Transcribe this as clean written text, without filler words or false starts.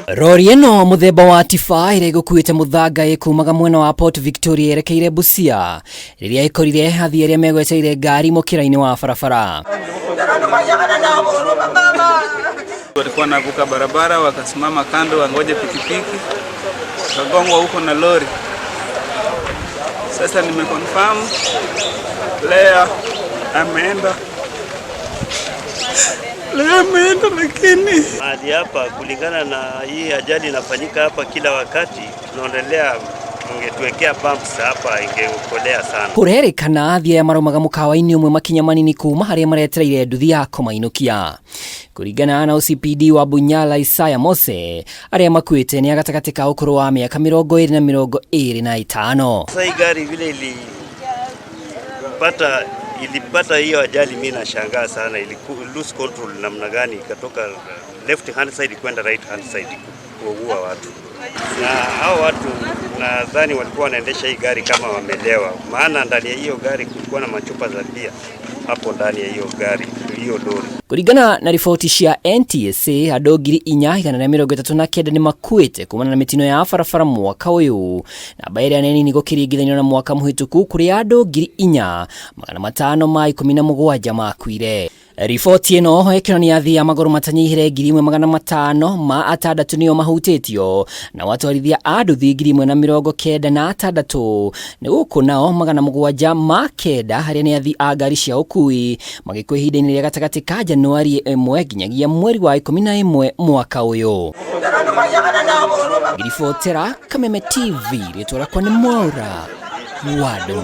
Rori ĩno mũthemba wa tiba ĩrĩa ĩgũkuĩte mũthanga ĩkumaga mwena wa Port Victoria yerekeire Busia rĩrĩa ĩkorire athii arĩa megwetereire ngari mũkĩra-inĩ wa barabara. Walikuwa wanavuka barabara wakasimama kando wangoje pikipiki, wakagongwa huko na lori. Sasa nimeconfirm Lea ameenda, Lea ameenda, lakini Mahali hapa kulingana na hii ajali inafanyika hapa kila wakati, tunaonelea ungetuwekea bumps hapa ingeokolea sana. Kũrerĩkana athii aya maraumaga mũkawa-inĩ ũmwe makinya manini kuma harĩa maretereire nduthi ya kũmainũkia. Kũringana na OCPD wa Bunyala Isaya Mose, arĩa makuĩte nĩ a gatagatĩ ka ũkũrũ wa mĩaka 25 na 25. Sasa hii gari vile ilipata hiyo ajali, mimi nashangaa sana, iliku lose control namna gani ikatoka left hand side kwenda right hand side kuua watu. Na hao watu nadhani walikuwa wanaendesha hii gari kama wamelewa, maana ndani ya hiyo gari kulikuwa na machupa za bia hapo ndani ya hiyo gari, hiyo lori. Kũringana na riboti cia NTSA, andũ 4139 nĩ makuĩte kumana na mĩtino ya barabara mwaka ũyũ, namba ĩrĩa nĩ nini gũkĩringithanio na mwaka mũhĩtũku kũrĩa andũ 4517 makuire. Riboti ĩno ĩkĩonania athii a magũrũ matanyihĩre 1506 nĩo mahutĩtio na atwarithia a nduthi 1096, nĩ gũkũ nao 709 harĩa nĩ athii a ngari cia ũkui magĩkua ihinda-inĩ rĩa gatagatĩ ka Januari 1 nginyagia mweri wa 11 mwaka ũyũ. Ngiribotera Kameme TV, rĩtwa rĩakwa nĩ Mwaura Wado.